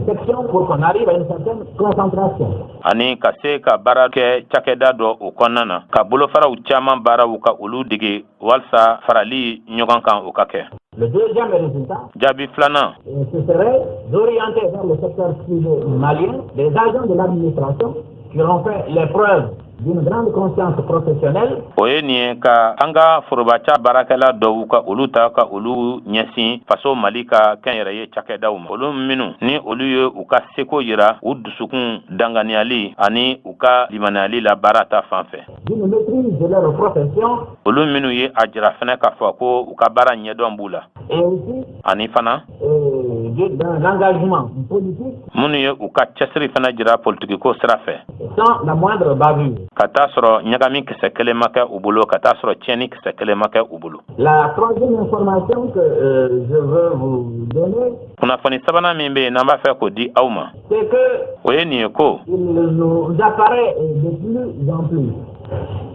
sections pour qu'on arrive à une certaine concentration. Ani ka se ka baara kɛ cakɛda dɔ o kɔnɔna na, ka bolofaraw caman baaraw ka olu dege walasa farali ɲɔgɔn kan o ka kɛ. Le deuxième résultat, Jaabi filanan, ce serait d'orienter vers le secteur privé malien des agents de l'administration qui auront fait l'épreuve d'une grande conscience professionnelle o ye nin ye ka an ka forobaca baarakɛla dɔw ka olu ta ka olu ɲɛsin faso Mali ka kɛnyɛrɛye cakɛdaw ma, olu minnu ni olu ye u ka seko yira u dusukun danganiyali ani u ka limaniyali la baara ta fan fɛ, d'une maîtrise de leur profession olu minnu ye a jira fɛnɛ k'a fɔ ko u ka baara ɲɛdɔn b'u la, et aussi ani fana d'un engagement politique minnu ye u ka cɛsiri fɛnɛ jira politikiko sira fɛ sans la moindre bavure. ka taa sɔrɔ ɲagami kisɛ kelen ma kɛ u bolo, ka taa sɔrɔ tiɲɛni kisɛ kelen ma kɛ u bolo. La troisième information que je veux vous donner, Kunnafoni sabanan min bɛ yen n'an b'a fɛ k'o di aw ma, c'est que o ye nin ye ko il nous apparaît de plus en plus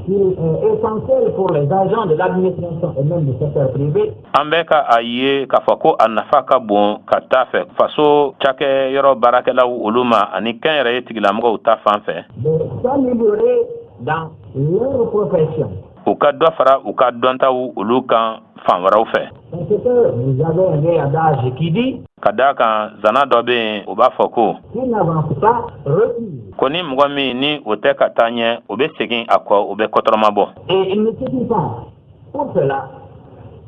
qu'il est essentiel pour les agents de l'administration et même du secteur privé an bɛ ka a ye k'a fɔ ko a nafa ka bon ka taa fɛ faso cakɛyɔrɔ baarakɛlaw olu ma ani kɛnyɛrɛye tigilamɔgɔw ta fan fɛ de s'améliorer dans leur profession. u ka dɔ fara u ka dɔntaw olu kan fan wɛrɛw fɛ. Parce que vous avez un vieil adage qui dit Ka d'a kan, zana dɔ bɛ yen, o b'a fɔ ko qui n'avance pas recule. ko ni mɔgɔ min ni o tɛ ka taa ɲɛ, o bɛ segin a kɔ, o bɛ kɔtɔrɔma bɔ. Et il ne suffit pas pour cela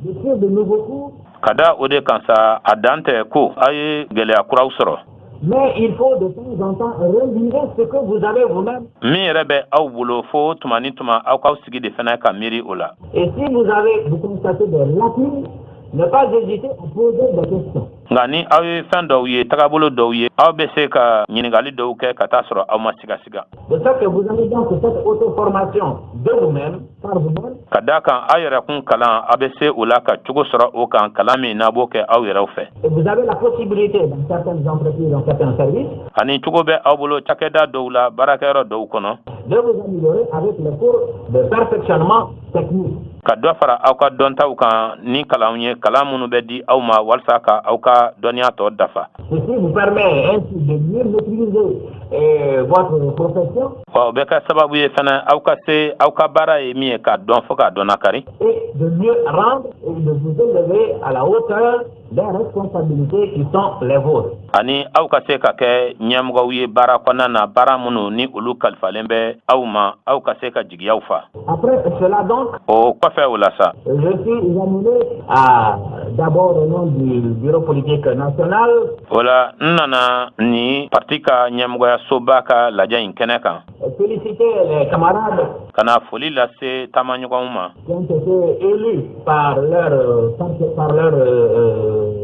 de suivre de nouveaux cours, Ka da o de kan sa, a dan tɛ ko aw ye gɛlɛya kuraw sɔrɔ, mais il faut de temps en temps reviser ce que vous avez vous-même. min yɛrɛ bɛ aw bolo, fo tuma ni tuma aw k'aw sigi de fana ka miiri o la. Et si vous avez, vous constatez des lacunes, ne pas hésiter à poser des questions. Nka ni aw ye fɛn dɔw ye, tagabolo dɔw ye, aw bɛ se ka ɲininkali dɔw kɛ ka taa sɔrɔ aw ma sigasiga. De sorte que vous avez donc cette auto-formation de vous-même, par vous-même, Ka d'a kan, aw yɛrɛ kun kalan, aw bɛ se o la ka cogo sɔrɔ o kan, kalan min n'a b'o kɛ aw yɛrɛw fɛ, et vous avez la possibilité dans certaines entreprises, dans certains services, ani cogo bɛ aw bolo cakɛda dɔw la, baarakɛyɔrɔ dɔw kɔnɔ, de vous améliorer avec les cours de perfectionnement technique. ka dɔ fara aw ka dɔntaw kan ni kalanw ye, kalan minnu bɛ di aw ma walasa ka aw ka dɔnniya tɔ dafa. Ceci vous permet ainsi de mieux maîtriser votre profession Wa o bɛ kɛ sababu ye fana aw ka se aw ka baara ye min ye k'a dɔn fo k'a dɔn nakari, et de mieux rendre et de vous élever à la hauteur des responsabilités qui sont les vôtres. Ani aw ka se ka kɛ ɲɛmɔgɔw ye baara kɔnɔna na, baara minnu ni olu kalifalen bɛ aw ma, aw ka se ka jigiyaw fa. Après cela donc, O kɔfɛ o la sa, je suis amené à, d'abord au nom du bureau politique national, o la n nana ni parti ka ɲɛmɔgɔyasoba ka lajɛ in kɛnɛ kan, féliciter les camarades ka na foli lase taamaɲɔgɔnw ma qui ont été élus par leurs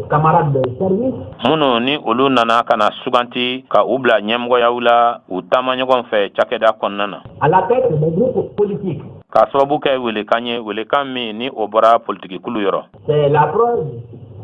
camarades de service minnu ni olu nana ka na suganti ka u bila ɲɛmɔgɔyaw la u taamaɲɔgɔn fɛ cakɛda kɔnɔna na à la tête des groupes politiques. K'a sababu kɛ welekan ye, welekan min ni o bɔra politikikulu yɔrɔ. C'est la preuve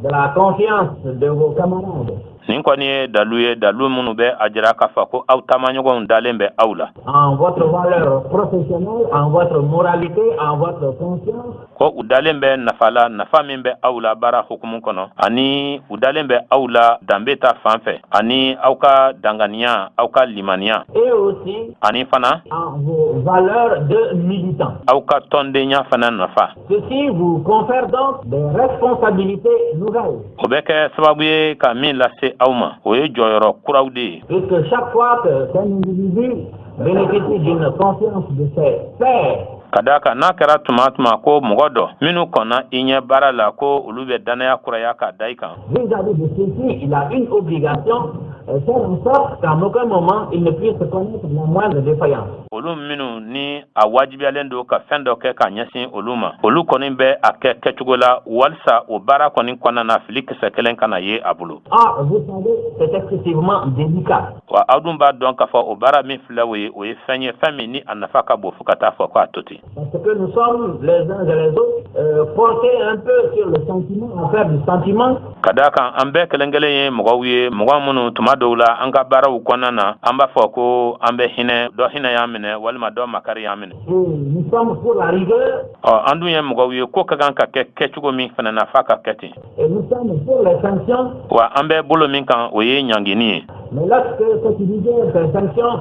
de la confiance de vos camarades Nin kɔni ye dalu ye, dalu minnu bɛ a jira k'a fɔ ko aw taamaɲɔgɔnw dalen bɛ aw la en votre valeur professionnelle, en votre moralité, en votre conscience, ko u dalen bɛ nafa la, nafa min bɛ aw la baara hukumu kɔnɔ, ani u dalen bɛ aw la danbe ta fan fɛ, ani aw ka danganiya, aw ka limaniya et aussi ani fana en vos valeurs de militants. aw ka tɔndenya fana nafa. Ceci vous confère donc des responsabilités nouvelles, O bɛ kɛ sababu ye ka min lase aw ma, o ye jɔyɔrɔ kuraw de ye. Puisque chaque fois qu'un individu bénéficie d'une confiance de ses pairs, Ka daa kan, n'a kɛra tuma tuma ko mɔgɔ dɔ minnu kɔnna i ɲɛ baara la, ko olu bɛ dannaya kuraya k'a da i kan, vis-à-vis de ceux-ci, il a une obligation, faire en sorte qu'en aucun moment il ne puisse connaître la moindre défaillance. Olu minnu ni a wajibiyalen don ka fɛn dɔ kɛ ka ɲɛsin olu ma, olu kɔni bɛ a kɛ kɛcogo la walisa o baara kɔni kɔnɔna na, fili kisɛ kelen kana ye a bolo. Ah, vous savez, c'est excessivement délicat. Wa aw dun b'a dɔn k'a fɔ o baara min filɛ, o ye, o ye fɛn ye, fɛn min ni a nafa ka bon fo ka taa fɔ k'a to ten. Parce que nous sommes les uns et les autres portés un peu sur le sentiment, à faire du sentiment. Ka daa kan, an bɛɛ kelen kelen ye mɔgɔw ye, mɔgɔ minnu tuma dɔw la, an ka baaraw kɔnɔna na, an b'a fɔ ko an bɛ hinɛ dɔ, hinɛ y'an minɛ walima dɔ makari y'an minɛ. Et nous sommes pour la rigueur Ɔ, an dun ye mɔgɔw ye, ko ka kan ka kɛ kɛcogo min fana na, f'a ka kɛ ten. et nous sommes pour les sanctions. Wa an bɛ bolo min kan, o ye ɲangini ye. Mais lorsque cette rigueur, ces sanctions,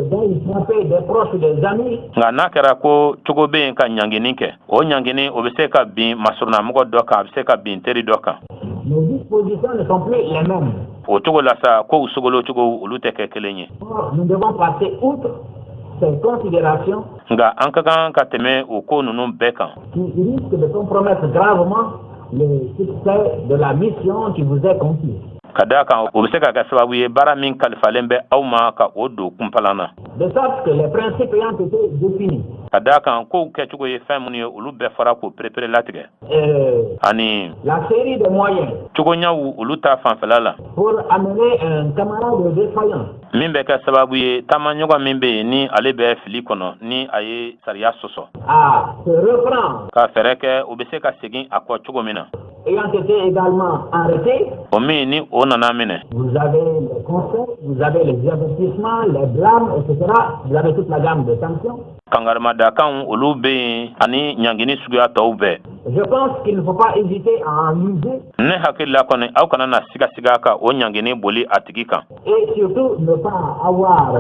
vont frapper des proches ou des amis, Nka n'a kɛra ko cogo bɛ yen ka ɲangini kɛ, o ɲangini o bɛ se ka bin masurunnamɔgɔ dɔ kan, a bɛ se ka bin teri dɔ kan, nos dispositions ne sont plus les mêmes. o cogo la sa, kow sogolo cogo, olu tɛ kɛ kelen ye. Or, nous devons passer outre ces considérations Nka an ka kan ka tɛmɛ o ko ninnu bɛɛ kan qui risquent de compromettre gravement le succès de la mission qui vous est confiée. Ka d'a kan, o bɛ se ka kɛ sababu ye, baara min kalifalen bɛ aw ma, ka o don kunpalan na. De sorte que les principes ayant été définis, Ka d'a kan, kow kɛcogo ye fɛn minnu ye, olu bɛɛ fɔra k'o perepere latigɛ, ani la série de moyens cogoɲaw olu ta fanfɛla la pour amener un camarade défaillant min bɛ kɛ sababu ye, taamaɲɔgɔn min bɛ yen ni ale bɛ fili kɔnɔ, ni a ye sariya sɔsɔ, à se reprendre, ka fɛɛrɛ kɛ o bɛ se ka segin a kɔ cogo min na, ayant été également arrêté, o min ni o nana minɛ, vous avez les conseils, vous avez les avertissements, les blâmes, etc. Vous avez toute la gamme de sanctions. Kangarimadakanw olu bɛ yen, ani ɲangini suguya tɔw bɛɛ. Je pense qu'il ne faut pas hésiter à en user Ne hakili la kɔni, aw kana na sigasiga ka o ɲangini boli a tigi kan. et surtout ne pas avoir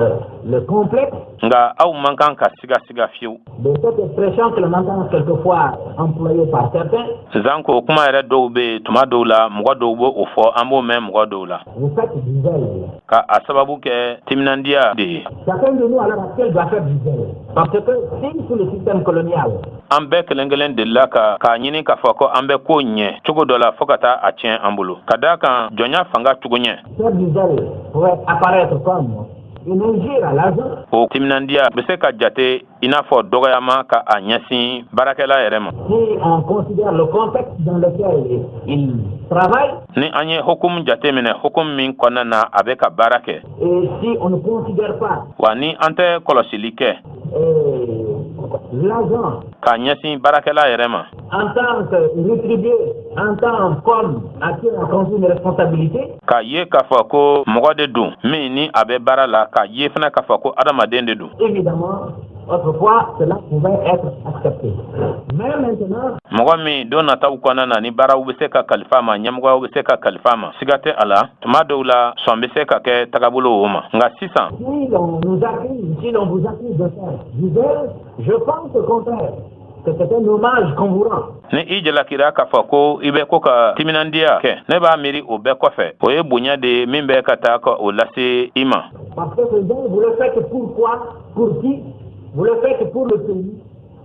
le complexe Nka aw man kan ka sigasiga fiyewu de cette expression que l'on entend quelquefois employée par certains. Zanko kuma yɛrɛ dɔw bɛ yen, tuma dɔw la mɔgɔ dɔw b'o o fɔ, an b'o mɛn mɔgɔ dɔw la, Vous faites du zèle. ka a sababu kɛ timinandiya de ye. Chacun de nous à l'heure actuelle doit faire du zèle. Parce que si sous le système colonial, An bɛɛ kelen kelen delila ka k'a ɲini k'a fɔ ko an bɛ ko ɲɛ cogo dɔ la fɔɔ ka taa a tiɲɛ an bolo, ka daa kan jɔnya fanga cogo ɲɛ, faire du zèle pourrait apparaître comme une injure à l'agent, o timinandiya bɛ se ka jate i n'a fɔ dɔgɔyama ka a ɲɛsin baarakɛla yɛrɛ ma, si on considère le contexte dans lequel il travaille ni an ye hukumu jate minɛ, hukumu min kɔnɔna na a bɛ ka baara kɛ, et si on ne considère pas wa ni an tɛ kɔlɔsili kɛ l'agent k'a ɲɛsin baarakɛla yɛrɛ ma en tant que rétribué, en tant qu'homme à qui on confie une responsabilité, k'a ye k'a fɔ ko mɔgɔ de don min ni a bɛ baara la, k'a ye fana k'a fɔ ko adamaden de don, évidemment, autrefois, cela pouvait être accepté. Mais maintenant, mɔgɔ min don nataw kɔnɔna na ni baaraw bɛ se ka kalifa ma, ɲɛmɔgɔyaw bɛ se ka kalifa ma, siga tɛ a la, tuma dɔw la sɔn bɛ se ka kɛ tagabolo o ma. Nka sisan, si l'on nous accuse, si l'on vous accuse de faire du zèle, je pense au contraire que c'est un hommage qu'on vous rend. Ni i jalakira k'a fɔ ko i bɛ ko ka timinandiya kɛ, ne b'a miiri o bɛɛ kɔfɛ, o ye bonya de ye min bɛ ka taa ka o lase i ma. Parce que ce don, vous le faites pour quoi? Pour qui? Vous le faites pour le pays,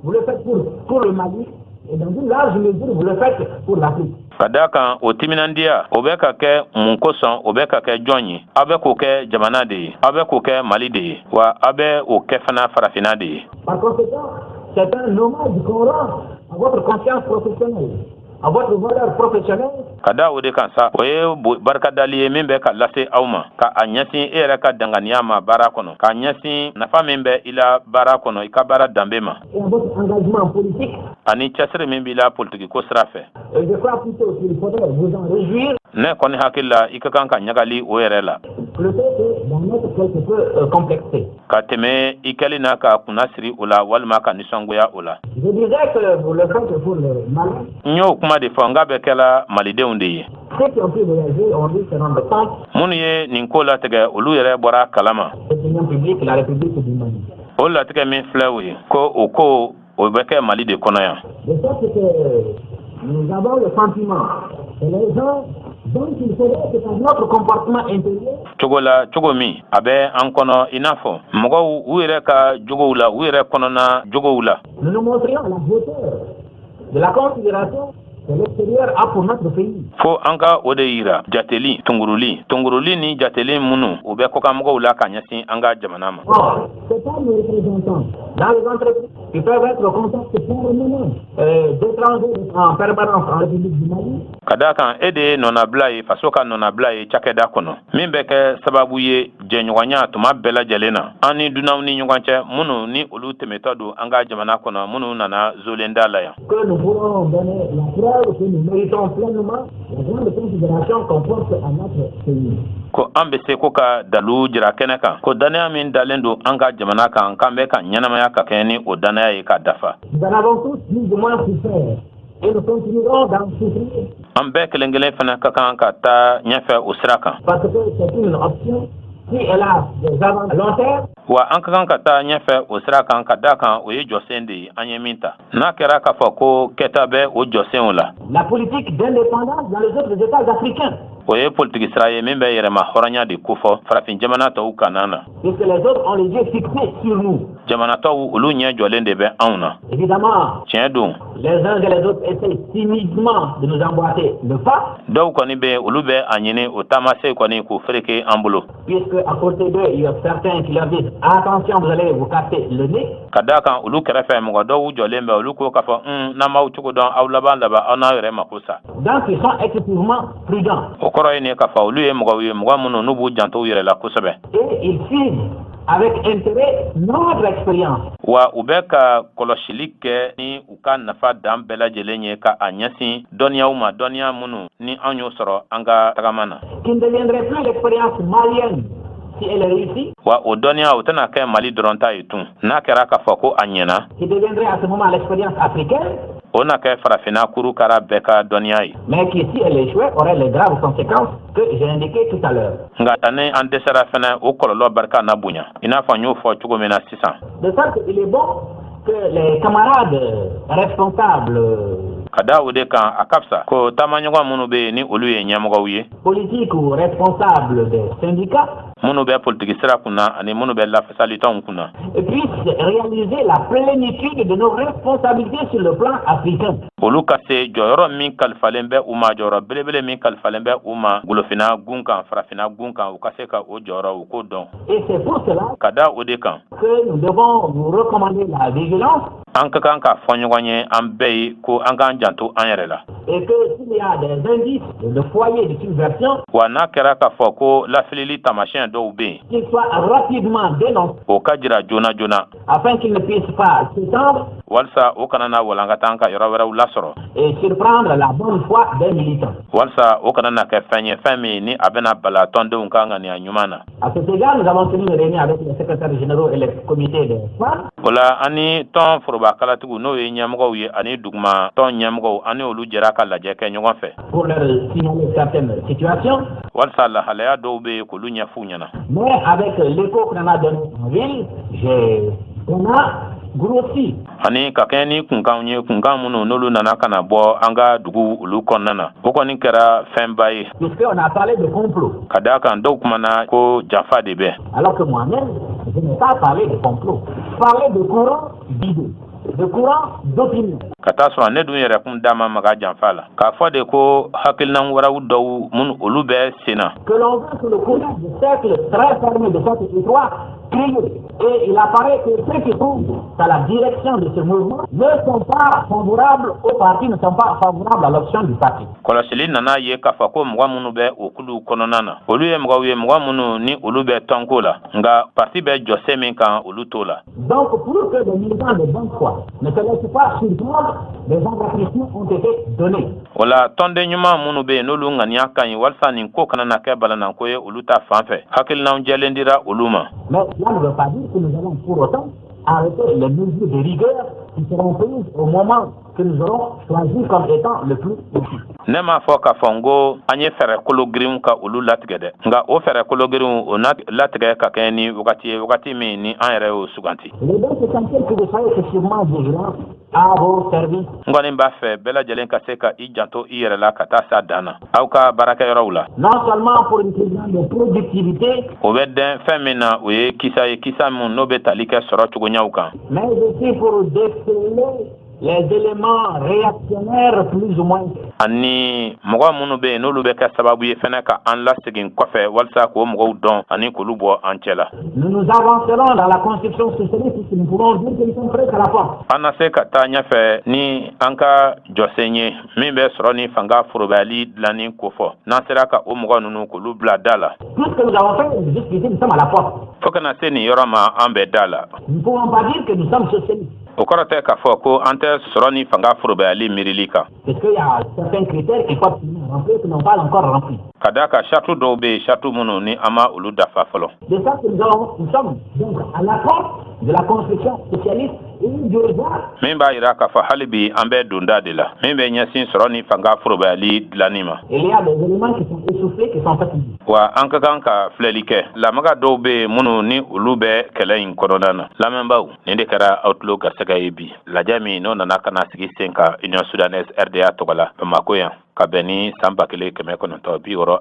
vous le faites pour le Mali, et dans une large mesure, vous le faites pour l'Afrique. Ka daa kan, o timinandiya o bɛ ka kɛ mun kosɔn? O bɛ ka kɛ jɔn ye? Aw bɛ k'o kɛ jamana de ye, aw bɛ k'o kɛ Mali de ye, wa aw bɛ o kɛ fana farafinna de ye. Par conséquent, c'est un hommage qu'on rend à votre conscience professionnelle, à votre valeur professionnelle, Ka da o de kan sa, o ye barikadali ye min bɛ ka lase aw ma, ka a ɲɛsin e yɛrɛ ka danganiya ma baara kɔnɔ, k'a ɲɛsin nafa min bɛ i la baara kɔnɔ, i ka baara danbe ma, et à votre engagement politique. ani cɛsiri min b'i la politikiko sira fɛ. Et je crois plutôt qu'il faudrait vous en réjouir Ne kɔni hakili la, i ka kan ka ɲagali o yɛrɛ la plutôt que d'en être quelque peu complexé. ka tɛmɛ i kɛli n'a ka kunna siri o la walima ka nisɔngoya o la. Je disais que vous le faites pour le Mali. N y'o kuma de fɔ n k'a bɛ kɛla malidenw de ye. Ceux qui ont pu voyager ont dû se rendre compte Minnu ye nin ko latigɛ, olu yɛrɛ bɔra a kalama de l'opinion publique, la République du Mali. o latigɛ min filɛ, o ye ko o ko o bɛ kɛ Mali de kɔnɔ yan. De sorte que nous avons le sentiment que les gens dont il faudrait que par notre comportement intérieur, Cogo la, cogo min a bɛ an kɔnɔ, i n'a fɔ mɔgɔw u yɛrɛ ka jogow la, u yɛrɛ kɔnɔna jogow la, nous nous montrions à la hauteur de la considération que l'extérieur a pour notre pays. Fo an ka o de yira jateli tunguruli tunguruli ni jateli minnu u bɛ kɔkanmɔgɔw la ka ɲɛsin an ka jamana ma. Or, c'est pas nos représentants dans les entreprises qui peuvent être au contact permanent d'étrangers en permanence en République du Mali, Ka daa kan, e de ye nɔnabila ye, faso ka nɔnabila ye cakɛda kɔnɔ, min bɛ kɛ sababu ye jɛɲɔgɔnya tuma bɛɛ lajɛlen na an ni dunanw ni ɲɔgɔn cɛ, minnu ni olu tɛmɛtɔ don an ka jamana kɔnɔ, minnu nana zolenda la yan. Que nous pourrons donner la preuve que nous méritons pleinement la grande considération qu'on porte à notre pays. Ko an bɛ se ko ka dalu jira kɛnɛ kan ko dannaya min dalen don an ka jamana kan, k'an bɛ ka ɲɛnamaya ka kɛ ni o dannaya ye ka dafa. Nous en avons tous plus ou moins souffert et nous continuerons d'en souffrir An bɛɛ kelen kelen fana ka kan ka taa ɲɛfɛ o sira kan. parce que c'est une option qui est là des avantages à long terme, Wa an ka kan ka taa ɲɛfɛ o sira kan, ka da kan o ye jɔsen de ye an ye min ta, n'a kɛra k'a fɔ ko kɛta bɛ o jɔsenw la. La politique d'indépendance dans les autres États africains, O ye politiki sira ye min bɛ yɛrɛma hɔrɔnya de kofɔ farafin jamana tɔw kana na. Puisque les autres ont les yeux fixés sur nous. Jamana tɔw, olu ɲɛ jɔlen de bɛ anw na. Évidemment, Tiɲɛ don, les uns et les autres essayent timidement de nous emboîter le pas, dɔw kɔni bɛ, olu bɛ a ɲini o taamasen kɔni k'o fereke an bolo, puisque à côté d'eux, il y a certains qui leur disent: «Attention, vous allez vous casser le nez.» Ka daa kan, olu kɛrɛfɛ mɔgɔ dɔw jɔlen bɛ, olu ko k'a fɔ n'an m'aw cogo dɔn, aw laban laban aw n'aw yɛrɛ mako sa. Donc ils sont excessivement prudents. O kɔrɔ ye nin ye k'a fɔ olu ye mɔgɔw ye, mɔgɔ minnu n'u b'u janto u yɛrɛ la kosɛbɛ. Et ils suivent avec intérêt notre expérience. Wa u bɛ ka kɔlɔsili kɛ ni u ka nafa dan bɛɛ lajɛlen ye ka a ɲɛsin dɔnniyaw ma, dɔnniya minnu ni an y'o sɔrɔ an ka tagama na. Qui ne deviendrait plus l'expérience malienne si elle réussit, Wa o dɔnniya, o tɛna kɛ Mali dɔrɔn ta ye tun, n'a kɛra k'a fɔ ko a ɲɛna, qui deviendrait à ce moment l'expérience africaine, o na kɛ farafinna kurukara bɛɛ ka dɔnniya ye, mais qui, si elle échouait, aurait les graves conséquences que j'ai indiquées tout à l'heure. Nka ani an dɛsɛra fɛnɛ, o kɔlɔlɔ barika na bonya, i n'a fɔ n y'o fɔ cogo min na sisan. De sorte qu'il est bon que les camarades responsables Ka da o de kan, a ka fisa ko taamaɲɔgɔn minnu bɛ yen, ni olu ye ɲɛmɔgɔw ye, politiques ou responsables des syndicats minnu bɛ politiki sira kunna ani minnu bɛ lafasalitɔnw kunna, puissent réaliser la plénitude de nos responsabilités sur le plan africain. olu ka se jɔyɔrɔ min kalifalen bɛ u ma, jɔyɔrɔ belebele min kalifalen bɛ u ma golofinna gun kan, farafinna gun kan, u ka se ka o jɔyɔrɔ, u k'o dɔn. Et c'est pour cela Ka da o de kan que nous devons vous recommander la vigilance an ka kan k'a fɔ ɲɔgɔn ye, an bɛɛ ye, ko an k'an janto an yɛrɛ la. Et que s'il y a des indices de foyers de subversion, Wa n'a kɛra k'a fɔ ko lafilili taamasiyɛn dɔw bɛ yen, qu'ils soient rapidement dénoncés o ka jira joona joona, afin qu'ils ne puissent pas s'étendre walisa o kana na walankata ka yɔrɔ wɛrɛw lasɔrɔ, et surprendre la bonne foi des militants. walisa o kana na kɛ fɛn ye, fɛn min ni a bɛna bala tɔndenw ka ŋaniya ɲuman na. À cet égard, nous avons tenu une réunion avec les secrétaires généraux et les comités des femmes. O la, an ni tɔn forobakalatigiw, n'o ye ɲɛmɔgɔw ye, ani duguma tɔn ɲɛmɔgɔw, an ni olu jɛra ka lajɛ kɛ ɲɔgɔn fɛ pour leur signaler certaines situations. walisa lahalaya dɔw bɛ yen, k'olu ɲɛf'u ɲɛna. Mais avec l'écho qu'on en a donné en ville, on a grossi. Ani ka kɛɲɛ ni kunkanw ye, kunkan minnu n'olu nana ka na bɔ an ka dugu olu kɔnɔna na, o kɔni kɛra fɛnba ye. Puisqu'on a parlé de complot. Ka d'a kan, dɔw kumana ko janfa de bɛ. Alors que moi-même, je n'ai pas parlé de complot. Parler de courant d'idées, de courant d'opinion. Ka taa sɔrɔ ne dun yɛrɛ kun da ma maga janfa la, k'a fɔ de ko hakilina wɛrɛw dɔw minnu olu bɛ sen na. Que l'on veut que le courant du cercle très fermé de cette histoire crier. Et il apparaît que ceux qui sont à la direction de ce mouvement ne sont pas favorables au parti, ne sont pas favorables à l'option du parti. Kɔlɔsili nana ye k'a fɔ ko mɔgɔ minnu bɛ o kuluw kɔnɔna na, olu ye mɔgɔw ye, mɔgɔ minnu ni olu bɛ tɔnko la, nka parti bɛ jɔsen min kan, olu t'o la. Donc, pour que les militants de bonne foi ne se laissent pas surprendre, des avertissements ont été donnés. O la, tɔnden ɲuman minnu bɛ yen, n'olu ŋaniya ka ɲi, walasa nin ko kana na kɛ balanako ye olu ta fan fɛ, hakilinaw jɛlen dira olu ma. Mais cela ne veut pas dire que nous allons pour autant arrêter les mesures de rigueur qui seront prises au moment que nous aurons choisi comme étant le plus utile. Ne m'a fɔ k'a fɔ n ko an ye fɛɛrɛ kolo girinw ka olu latigɛ dɛ, nka o fɛɛrɛ kolo girinw, o na latigɛ ka kɛ ni wagati ye, wagati min ni an yɛrɛ y'o suganti. Il est donc essentiel que vous soyez excessivement vigilants à vos services. N kɔni b'a fɛ bɛɛ lajɛlen ka se ka i janto i yɛrɛ la ka taa s'a dan na aw ka baarakɛyɔrɔw la. Non seulement pour une plus grande productivité, O bɛ dɛn fɛn min na, o ye kisa ye, kisa min n'o bɛ tali kɛ sɔrɔ cogoɲaw kan, mais aussi pour déceler les éléments réactionnaires plus ou moins. Ani mɔgɔ minnu bɛ yen, n'olu bɛ kɛ sababu ye fɛnɛ ka an lasegin kɔfɛ, walasa k'o mɔgɔw dɔn ani k'olu bɔ an cɛ la. Nous nous avancerons dans la construction socialiste puisque nous pouvons dire que nous sommes presque à la porte. An na se ka taa ɲɛfɛ ni an ka jɔsen ye min bɛ sɔrɔ ni fanga forobayali dilanni kofɔ, n'an sera ka o mɔgɔ ninnu k'olu bila da la. Tout ce que nous avons fait jusqu'ici, nous sommes à la porte. Fo kana se nin yɔrɔ ma, an bɛ da la. Nous ne pouvons pas dire que nous sommes socialistes. O kɔrɔ tɛ k'a fɔ ko an tɛ sɔrɔ ni fanga forobayali miirili kan. Parce qu'il y a certains critères qu'il faut absolument remplir, que nous n'avons pas encore remplis. Ka d'a kan, saratu dɔw bɛ yen, saratu minnu ni an ma olu dafa fɔlɔ. De ça que nous sommes donc à la porte de la construction socialiste et d'urgence. Min b'a yira k'a fɔ hali bi an bɛ donda de la min bɛ ɲɛsin sɔrɔ ni fanga forobayali dilanni ma. Il y a des éléments qui sont essoufflés, qui sont fatigués. Wa an ka kan ka filɛli kɛ, lamaga dɔw bɛ yen minnu ni olu bɛ kɛlɛ in kɔnɔna na. Lamɛnbaaw, nin de kɛra aw tulo garisɛgɛ ye bi, lajɛ min n'o nana ka na sigi sen kan Union soudanaise RDA tɔgɔ la Bamako yan, ka bɛn ni san 1964,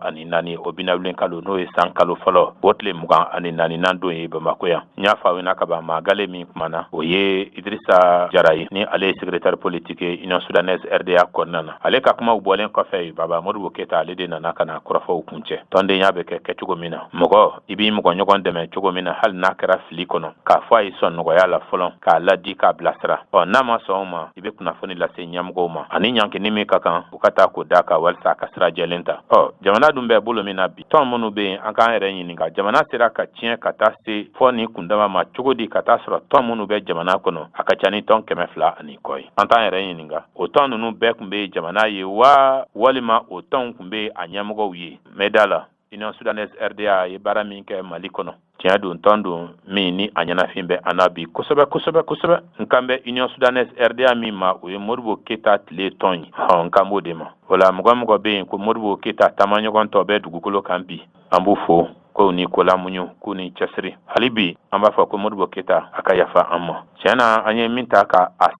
o binawulen kalo, n'o ye san kalo fɔlɔ, o tile 24nan don ye Bamako yan. N y'a fɔ aw ɲɛna ka ban, maa gale min kumana, o ye Idrissa Jara ye, ni ale ye secrétaire politique ye Union soudanaise RDA kɔnɔna na. Ale ka kumaw bɔlen kɔfɛ, Baba Modibo Keyita, ale de nana ka na kɔrɔfɔw kuncɛ tɔndenya bɛ kɛ kɛcogo min na, mɔgɔ i b'i mɔgɔ ɲɔgɔn dɛmɛ cogo min na, hali n'a kɛra fili kɔnɔ, k'a fɔ a ye sɔn nɔgɔya la fɔlɔ, k'a ladi, k'a bilasira. Ɔ, n'a ma sɔn o ma, i bɛ kunnafoni lase ɲɛmɔgɔw ma ani ɲankini min ka kan, u ka taa k'o d'a kan walasa a ka sira jɛlen ta. Ɔ, jamana dun bɛ bolo min na bi, tɔn minnu bɛ yen, an k'an yɛrɛ ɲininka, jamana sera ka tiɲɛ ka taa se fɔ nin kundama ma cogo di, ka taa sɔrɔ tɔn minnu bɛ jamana kɔnɔ, a ka ca ni tɔn 200 ani kɔ ye? An t'an yɛrɛ ɲininka, o tɔn ninnu bɛɛ tun bɛ jamana ye wa, walima o tɔnw tun bɛ a ɲɛmɔgɔw ye? Mɛ da la, Union soudanaise RDA ye baara min kɛ Mali kɔnɔ, tiɲɛ don, tɔn don min ni a ɲɛnafin bɛ an na bi kosɛbɛ kosɛbɛ kosɛbɛ. N kan bɛ Union soudanaise RDA min ma, o ye Modibo Keyita tile tɔn ye. Hɔn, n kan b'o de ma. O la, mɔgɔ mɔgɔ bɛ yen ko Modibo Keyita taamaɲɔgɔn tɔ bɛ dugukolo kan bi, an b'u fo k'u ni kolamuɲu, k'u ni cɛsiri. Hali bi an b'a fɔ ko Modibo Keyita, a ka yafa an ma. Tiɲɛ na, an ye min ta ka a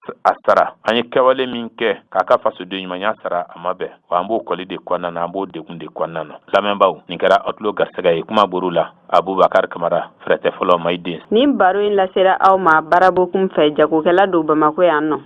sara, an ye kɛwale min kɛ k'a ka fasoden ɲumanya sara, a ma bɛn wa. An b'o kɔli de kɔnɔna na, an b'o degun de kɔnɔna na. Lamɛnbaaw, nin kɛra aw tulo garisɛgɛ ye kuma buru la. Abubakar Kamara, fɛrɛtɛ fɔlɔ Mayiden. Nin baro in lasera aw ma Barabokun fɛ, jagokɛla don Bamako yan nɔ.